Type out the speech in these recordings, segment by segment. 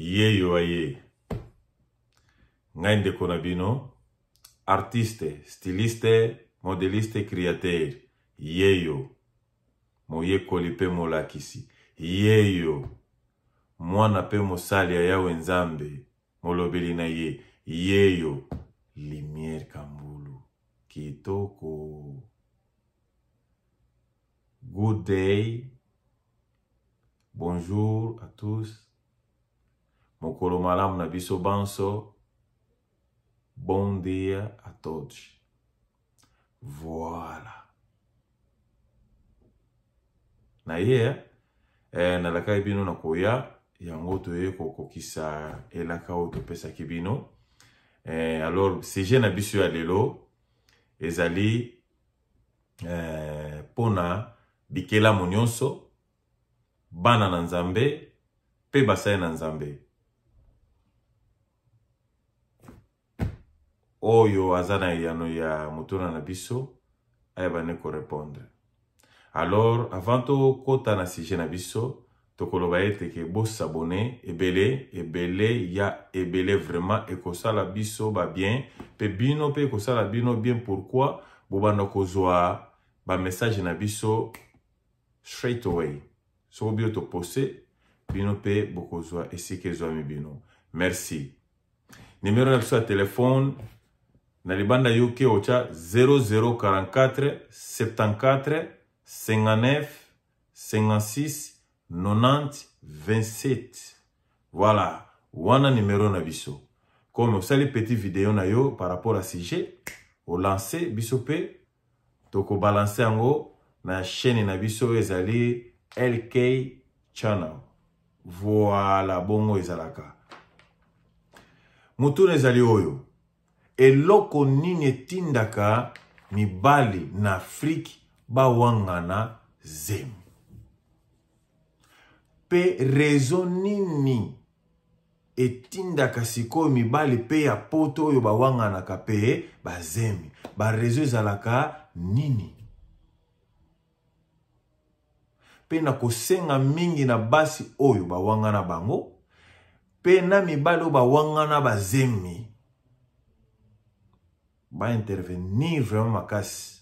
Yeyo aye. Ngai ndeko na bino, artiste, styliste, modeliste, créateur. Yeyo. Moyekoli pe molakisi. Yeyo. Mwana pe mosali ya Yawe Nzambe, molobeli na ye. Yeyo. Lumière Kambulu. Kitoko. Good day. Bonjour à tous. Mokolo malamu na biso banso. Bon dia à todos. Voilà. Na ye eh, nalakaki bino na koya yango toye kokokisa elaka oyo topesaki bino. Eh, alors sujet na biso ya lelo ezali eh, pona bikelamu nyonso bana na Nzambe mpe basali na Nzambe. Oyo aza na eyano ya motuna na biso ayeba nde korepondre. Alors, avant tokota na sujet na biso, tokoloba ete ke bosabone ebele ebele ya ebele vraiment ekosala biso ba bien mpe bino mpe ekosala bino bien. Pourquoi bobanda kozwa ba message na biso straight away soko bino topose bino mpe bokozwa esika ezwami bino. Merci. Numero na biso ya telefone na libanda yoke otya 0044 74 59 56 90 27. Voilà, wana numero na biso. Comme osali petit video na yo par rapport à sujet, olance biso mpe tokobalanse yango na chaîne na biso oyo ezali LK Channel. Voilà, bongo ezalaka. Motuna ezali oyo. Eloko nini etindaka mibali na Afrique bawangana zemi? Pe raison nini etindaka sikoyo mibali pe ya poto oyo bawanganaka pe bazemi? Ba raison ezalaka nini? Pe na kosenga mingi na basi oyo bawangana bango pe na mibali oyo bawangana bazemi ba intervenir vraiment makasi.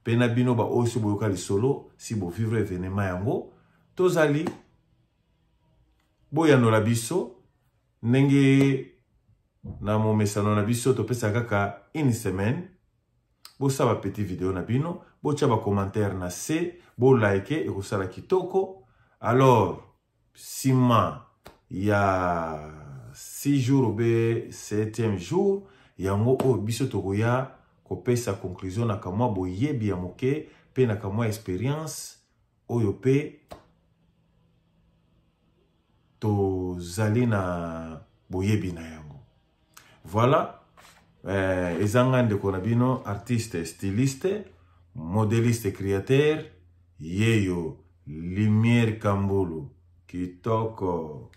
Pe na bino ba oyo si boyoka lisolo, si bo vivre événement yango, tozali boyanola biso ndenge na momesano na biso topesa kaka une semaine. Bosala ba petit video na bino, botia ba commentaire na se, bo like ekosala kitoko. Alors sima ya 6 jours obe 7e jour yango oyo biso tokoya kopesa conclusion na kamwa boyebi ya moke pe na kamwa experience oyo pe tozali na boyebi na yango. Voilà, ezanga ndeko na bino artiste, styliste, modeliste, créateur, yeyo Lumière Kambulu. Kitoko.